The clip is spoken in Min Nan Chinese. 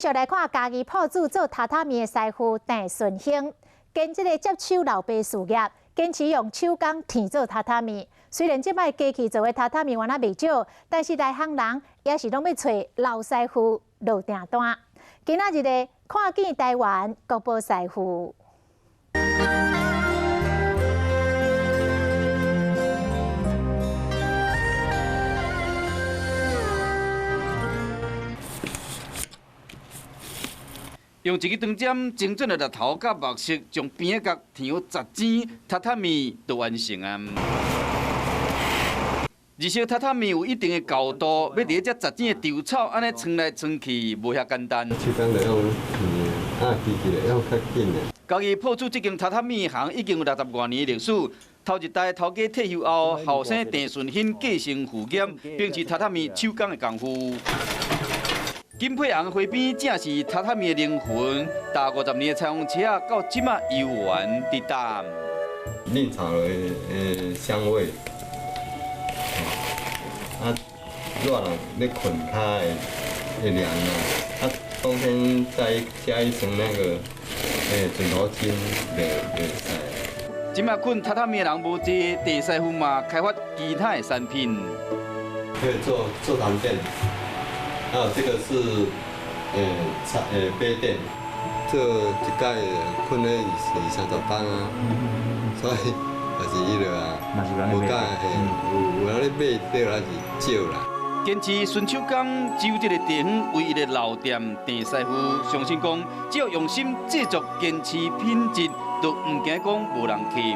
續來看嘉義鋪子做榻榻米的師傅鄭順興，跟這个接手老爸事業，堅持用手工天做榻榻米。雖然這擺機器做的榻榻米原來袂少，但是內行人也是攏欲揣老師傅落訂單。今仔日的看見台灣國寶師傅。用一支長針精準的栗頭佮木屑，將邊仔角填好十剪榻榻米就完成啊！日式榻榻米有一定的厚度，欲佇咧這十剪的稻草按呢穿來穿去，無遐簡單。手工就用甜的，啊，機器就用較緊的。家己鋪主這間榻榻米行已經有六十外年的歷史。頭一代頭家退休後，後生鄭順興繼承父業，秉持榻榻米手工的功夫。金佩紅花邊正是榻榻米的靈魂，踏50年的裁縫車仔到這馬猶原佇擔。藺草的香味，啊，熱人咧睏較會涼啊，啊，冬天再加一層那個枕頭巾，袂使。這馬睏榻榻米的人無濟，鄭師傅嘛開發其他的產品。可以做坐床墊。啊，這個是擦杯墊，做一擺睏咧二三十冬啊，所以也是彼落啊，有甲嘿，有人咧買對還是少啦。堅持純手工，只有這个地方唯一的老店鄭師傅相信講，只要用心製作，堅持品質，就毋驚講無人去。